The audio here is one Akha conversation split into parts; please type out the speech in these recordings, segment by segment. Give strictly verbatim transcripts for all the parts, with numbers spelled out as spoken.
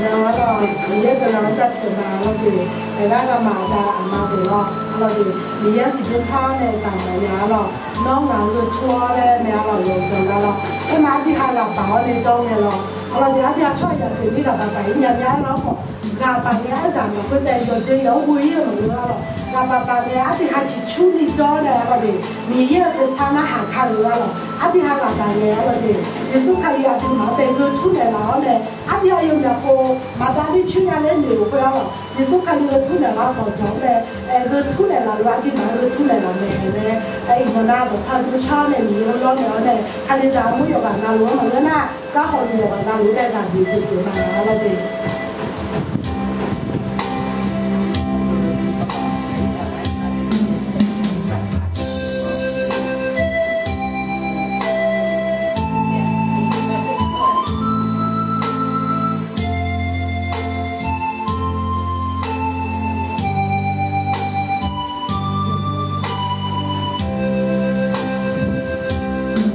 Nya-awr arlawq, Miqyaer guiqlanq-anr jaceuq ma arlawq de. Aernar, ngamaf aqda aqma deuq lawr arlawq de, Miqyaer-anr tiqjawr tsar-awr nae daqmawf nya arlawq. Nawr ngaq-anr gheutmr-awr laer nae arlawq yawqjan nar lawr. Aernar, ardirha ghaqbaq-awr nae jawr ngae lawr arlawq de, ardirha tsawrhaq yawqpyeuf ni ghaqbaq baq-ir nya nya arlawq khawf, ghaqbaq ngae aryamq lafkhoer taef yawqjeq yawq-anr ghoe-ir-eu maqngeur arlawq. Ghaqbaq baq ngae ardirha ciqcurni jawr-awr nae arlawq de, Miqyaer-euq tersar narhaq ka-eu arlawq. Ardirha ghaqbaq ngae arlawq de, Yeqsur Kali aqduimaf-anr bae gheutmr naeqlaf-awr nae, ardirha yawmyaq pov maqdav ni coer nya laer noeq-euq khoer arlawq, Yeqsur Kali gheutmr naeqlaf-eu khawf jawq-anr nae, gheutmr naeqlaf lof ardirmaf-anr gheutmr naeqlaf mae laer, iqnan nar dawqtawvluf shar-awr nae Miqyaer-anr lawr naeq-awr nae, Kalizaq armur yawqghaq navluf-anr maqngeur nar, garhawq luf yawqghaq navluf-anr bae ghaq bif jeq pyeuf ma arlawq de.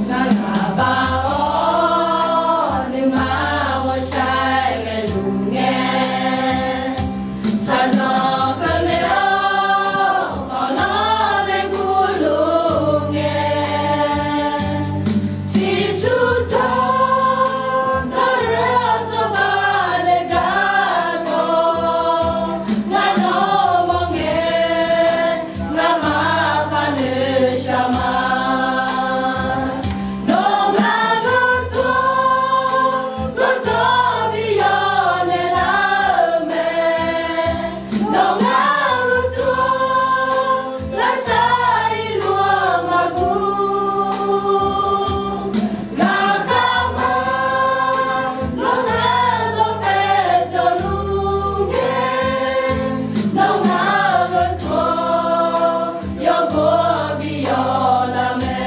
Ngar ghaq baq-awr nuima ghawqshaq ghaeluf ngae, shaqzanq keuvle-awr khawqlanr nae gurluf ngae, ciqcur taq-awr nawr-eu cawba le gar dawq, ngar nawr mawr ngae, ngamaf paq noeqshaq ma. Nawq ngar gheutmr-awr gheutmr bi yawnaeq lar-eu mae. Nawq ngar gheutmr-awr lavsav irluf-eu maqdur. Ghaqkhav ma, nawr ngar dawqpae jawrluf ngae, nawq ngar gheutmr-awr yawgor bi yawlaf mae.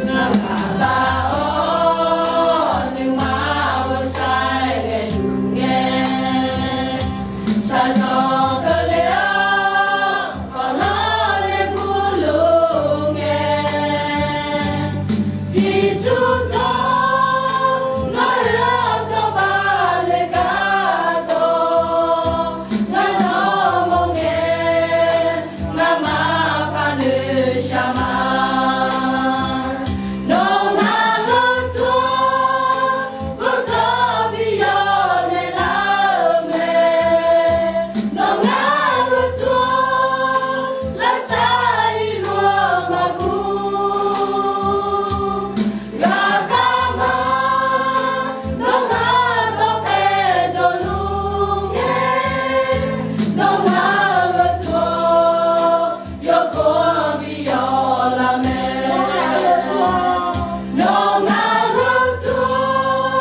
Ngar ghaq baq-awr nuima ghawqshaq ghaeluf ngae, shaqzanq keuvle-awr khawqlanr nae gurluf ngae, ciqcur taq-awr nawr-eu cawba le gar dawq, ngar nawr mawr ngae, ngamaf paq noeqshaq ma. Nawq ngar gheutmr-awr gheutmr bi yawnaeq lar-eu mae. Nawq ngar gheutmr-awr lavsav irluf-eu maqdur. Ghaqkhav ma, nawr ngar dawqpae jawrluf ngae, nawq ngar gheutmr-awr yawgor bi yawlaf mae. Nawq ngar gheutmr-awr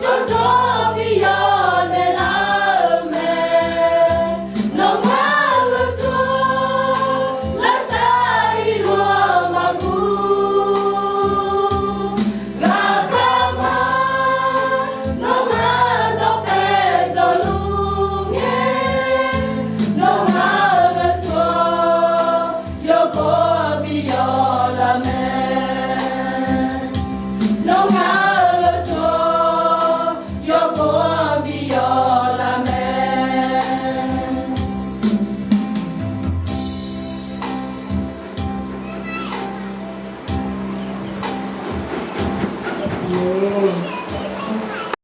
gheutmr bi yawnaeq lar-eu mae. Nawq ngar gheutmr-awr lavsav irluf-eu maqdur. Ghaqkhav ma, nawr ngar dawqpae jawrluf ngae, nawq ngar gheutmr-awr yawgor bi yawlaf mae. Nawr ngar gheutmr-awr yawgor bi yawlaf mae.